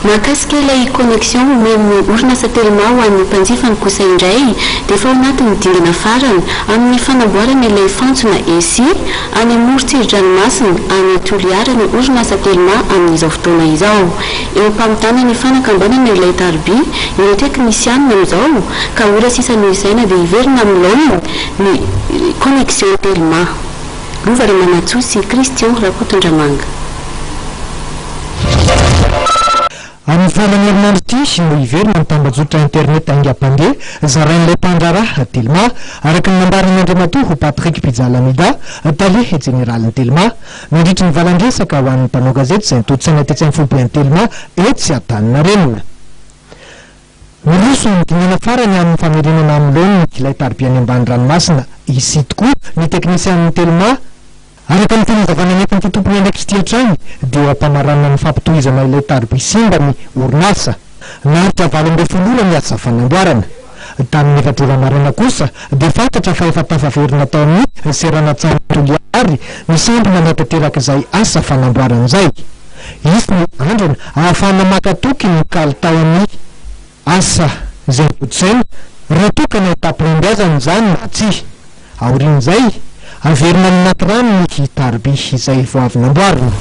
Mahakasika ilay connexion omen'ny orinasa Telma ho an'ny mpanjifany kosa indray dia efa ao anatin'ny dingana farany amin'ny fanamboarana ilay fantsona ESI any amoron-tsiri-dranomasina any Toliara ny orinasa Telma amin'izao fotoana izao. Eo am-pamitana ny fanakambanana ilay taroby ireo teknisianina amin'izao ka ora sisa no isaina dia hiverina amin'ny laoniny ny connexion Telma. Lova Ramanantsoa sy Christian Rakotondramanga. Amin'ny faran'ny herinandro ity no hiverina ny tambajotra internet haingam-pandeha zarain'ilay mpandraharaha Telma, araka ny nambaran'i Andriamatoa Patrick Pijalamida, tale jeneralin'ny Telma, nandritry ny valan-dresaka ho an'ny mpanao gazety izay nitontsaina tetsy amin'ny foiben'ny Telma etsy Antaninarenina. Miroso amin'ny dingana farany amin'ny famerenana amin'ny laoniny ilay tariby any ambany ranomasina ICI tokoa ny teknisianin'ny Telma. Araka ny fanazavana nentin'ity tompon'andraikitra ity hatrany dia eo am-pamaranana ny fampitohizana ilay tariby simba ny orinasa. Naharitra 18 ora ny asa fanamboarana. Tamin'ny 4 ora maraina kosa dia fantatra fa efa tafaverina tao amin'ny seranan-tsambo Toliary ny sambo nanatanteraka izay asa fanamboarana izay. Hisy ny andrana ahafahana maka toky ny kalitaon'ny asa izay notontosaina raha toa ka nahita-pahombiazana izany na tsia. Aorian'izay, averina any anaty rano ny taroby izay vao avy namboarina.